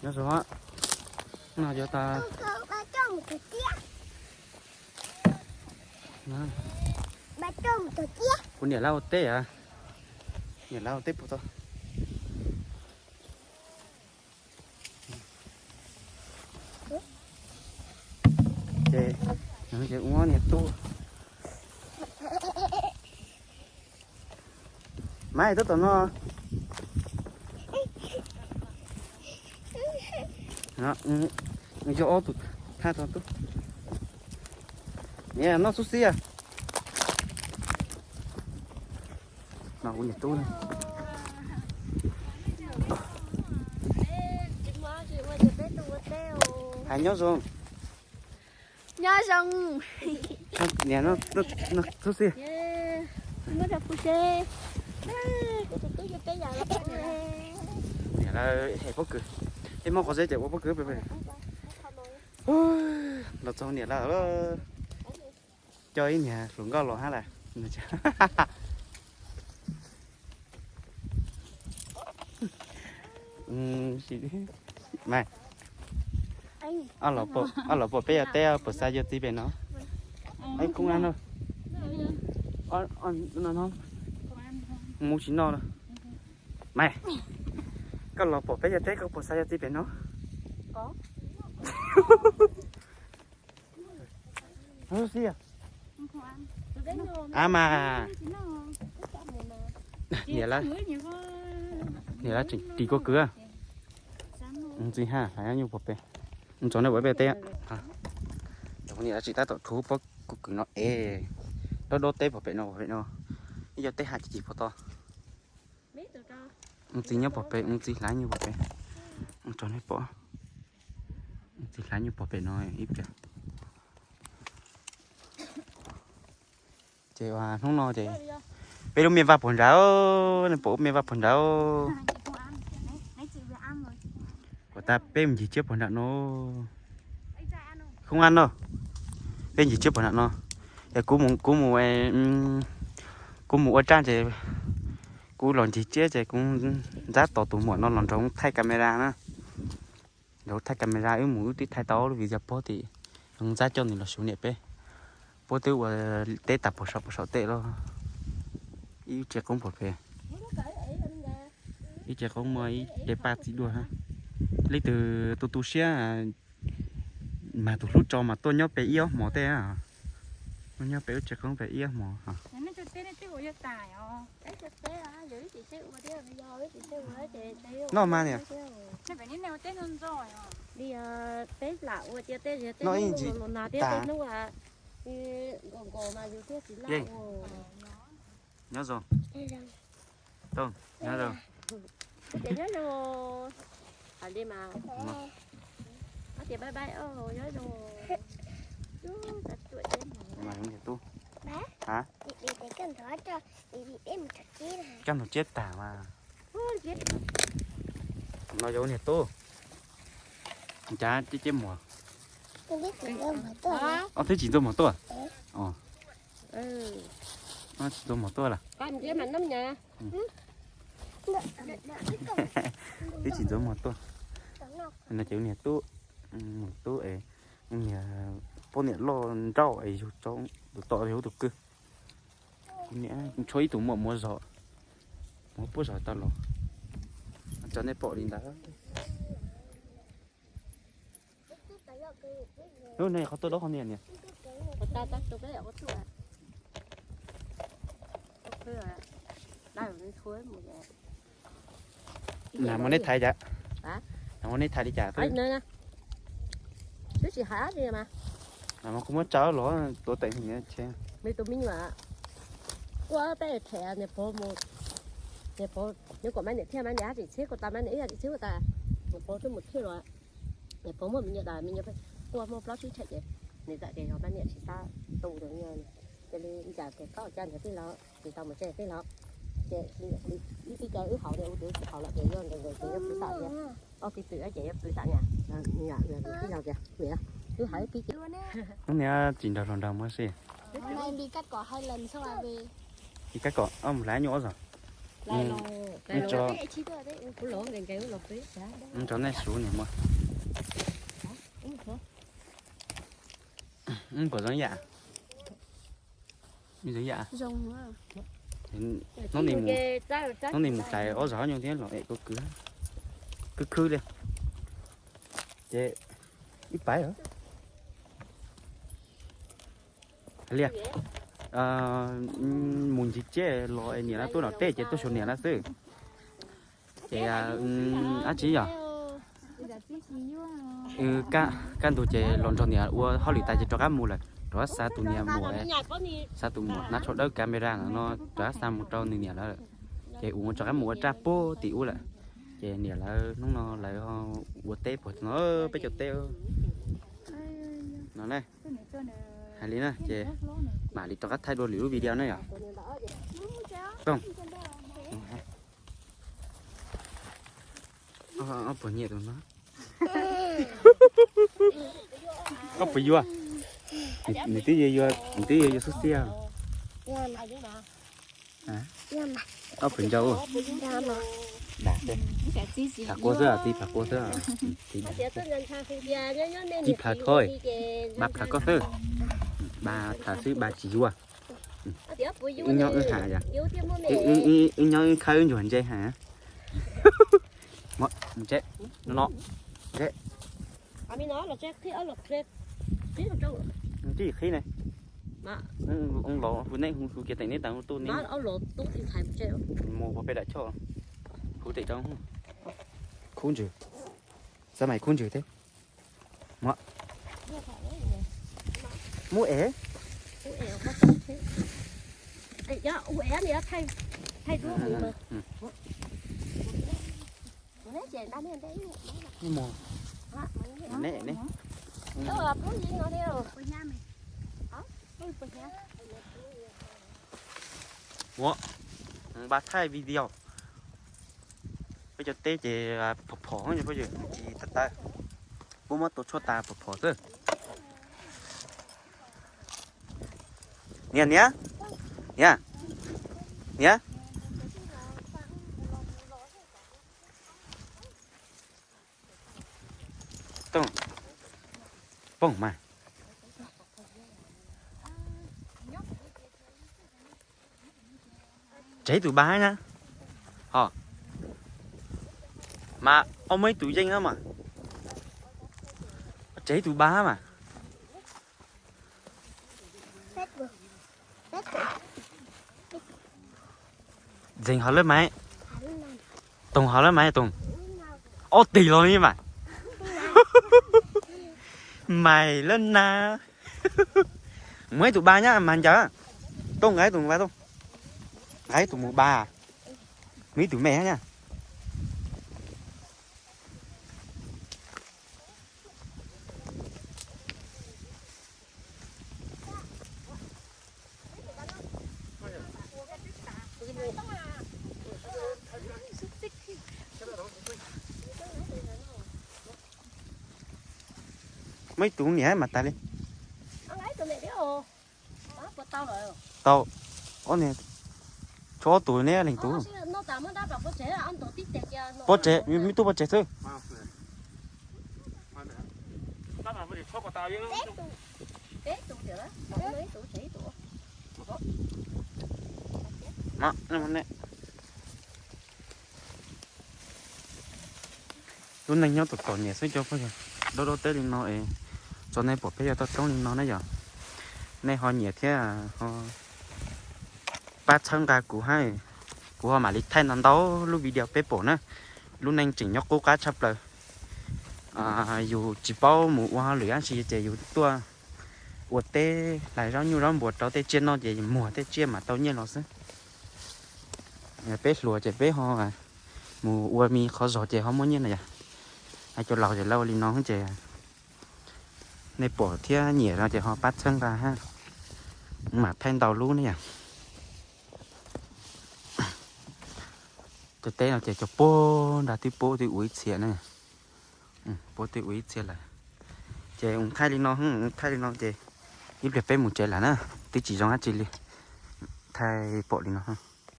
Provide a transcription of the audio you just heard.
Nyob zoo, no yuav tas. Kuv niam lawv ua teb, niam lawv ua teb puas tau. Ces, ces ua niam tub. Maiv, tab tom no. Yog ob tug thaj tau tub. Niam noj xub xib. No ua niam tub. Hais nyob zoo. Nyob zoo. Niam noj xub xib. Niam lawv hais pob kws, ib hmos qhov zeb ces ua pob kws. Los txog niam lawv, coj ib niag hluas nkauj los hab lawm. Mas, ob los pom peb yog teb puas xa yuav txiv pem no? Mus tsis noj. Mas, koj los pom peb yog teb koj puas xa yuav txiv pem no? A mas, niam lawv, niam lawv tseem ris kua kws. Ntxiv ha, hlais nyuj pog pem. Ntxov nej ua peb teb. Niam lawv tseem tab tom rhuav pob kws no es, dob dob teb pog pem no, pog pem no. Ib co teb ha ci ci pog tod. Ntxiv nyob pog pem, ntxiv hlais nyuj pog pem. Tso nej pom, ntxiv hlais nyuj pog pem no ib pliag. Ces ua hnub no ces peb lub me vaj puag nrad, nej pom me vaj puag nrad. Ua tas peb mus ncig tsiab puag nram no. Khoob Ab no, peb ncig tsiab puag nram no. Es kuv mus, kuv mus, kuv mus ua raj ces kuv los ncig tsiab ces kuv ntxab tos tus muam no los nrog thaij camera na. Nrog thaij camera wb mus wb twb thaij tau ob lub video pob tim ntxab coj nws los xyuas niam peb. Puab twb ua teb tas puag saum puag saum tej lawm. Ib tsev qoob pog pem, ib tsev qoob muaj ib ce paj txiv duaj. Leej twg tu tu siab mas tus hlub tso mas tuaj nyob pem ib ob hmos tej. Tuaj nyob pem wb tsev qoob pem ib ob hmos. Noj mas niam. Noj ib ntsis tas. Yeej. Nyob zoo. Nyob zoo. Coj nrog tsiab tas mas. No yog niag tub. Cas tib ceb muag. Ob twb tsis ntuj muag tuaj. Tsis ntuj muag tuaj lawm. Twb tsis ntuj muag tuaj. No ces niag tub, tub es niag poj niam loj nrauj es yug tso tus tom yog tus kwj. Kuv niam tshuav ib tug muam muav zog, muav puab zog tau los, tso nej pom li ntawd. Lub ne qhov tuaj dob qhov niag niam. Nas mas nej thaiv cas? Nas mas nej thaiv li cas? Twb tsis hais dab tsi mas. Nas mas kuv muab tsa los tuav teem hwm. Nws tus me nyuam quaj peb them niam pog mus, niam pog nyob kom mas niam thiaj mas niam hab tsis txhib kuv tas mas niam ib yam tsis txhib kuv tas. Niam pog twb mus thiaj los, niam pog muaj me nyuam tas me nyuam quaj muaj plaub tsib tshem ces nws txawm tias yog mas niam tsis xav tu tus me nyuam. Cia li ib cas ces koj cia nrhiav tij laug tsis tau mus tsev tij laug, ces ib tij ces wb haus ces ua tus tsis haus lawm ces yog nkawd nkawd ces yog kwv xam tias, ob tij twm ces yog kwv xam niam, niam tij laug tias niam, wb hais ib tij ces. Hnub niam tsis nrog hluas nraug mus si. Li kab kom ob mus hlais nyuj ob zog. Tso nej suv niam muab. Puas zoo yam? Zoo yam. Hnub no mus hlais ob zog hab nyuj thiab los es kuv khwv khwb li. Ces ib paiv li mus ncig tsiab los es niam lawv tuaj nram teb ces tuaj saum niam lawv xwb. Ces dab tsi yog kaj ntug ces los nrog niam ua hauj lwm tas ces rov qab mus lawm, rov qab xa tus niam muam, xa tus muam hnav tsho dawb camera no rov qab xa mus rau nws niam lawv lawm. Ces ua rov qab mus ua raj puag tim ub lawm. Ces niam lawv hnub no lawv ua teb puag no, peb cov teb no ne. Hais li na ces mam li rov qab thaij dua lwm lub video na yom. Tooj, ob puas nyiam tus no? Koj puas yuav? Nws twb yuav, nws twb yuav yuav xub xiab. Koj puas nco? Pham quaj xwb, tiv pham quaj xwb. Tiv pham thoj, ba pham koj xwb, ba pham xwb ba tsis yuav. Wb nyob wb has yom, wb nyob wb khawb wb ntsuag ntse has. Mus tsev no, mus tsev. Tsis qhib ne. Los hu neb hu kiag teem neb tas hu tuj neb mus puag peb dam choj. Hu teem rau khub ntswg, xav mais khub ntswg thiab. Muab ev. Ua, npaj thaij video. Peb cov teb ces phom phom, tsis tawv tawv, puab muab tua tshuaj tas phom phom xwb. Niam, niam, niam, niam. Tooj, poob mas. Tseg ib tug ba na. Ho mas ob muaj ib tug yeej na mas. Tseg ib tug ba mas. Ntxeev hov lawm mas. Toog hov lawm mas Toog. Ob tig los li mas. Mas lawm na. Muaj ib tug ba nyab mas ncaws. Tooj nqa ib tug mus ba Tooj. Nqa ib tug mus ba. Muaj ib tug me nyab. Muaj ib tug niam mas tas li. Tau. Ob niag, tshuav ob tug neb leej tug. Pob tsev, me tub pob tsev xwb. Lub neej nyob tom tom nyiam xwb cov phooj ywg, dab dab teb li no es tso nej pom peb yog toj roob li no na yom. Nej ho nyiam thiab ho pab txhawb nqa kuv hab, kuv ho mam li thaij ntau ntau lub video peb pom na. Lub neej tseem nyob qub qab tshaj plaws. Yus tsis paub mus ua hauj lwm dab tsi ces yus tuaj ua teb hlais zaub nyuj zaub npua rau tej tsiaj noj ces muag tej tsiaj mam tau nyiaj los xwb. Peb hluas ces peb ho mus ua me qhov zog ces ho muaj nyiaj na yom. Cov laus ces lawv ua li no ces nej pom thiab nyiam no ces ho pab txhawb nqa hab, mam thaij ntau lub ne yom. Cov teb no ces cov puag nrad twb puab twb ua ib txhia na, puab twb ua ib txhia lawm. Ces ua thaij li no, ua thaij li no ces ib pliag peb mus tsev lawm na, twb tsis zoo dab tsi li, thaij pom li no.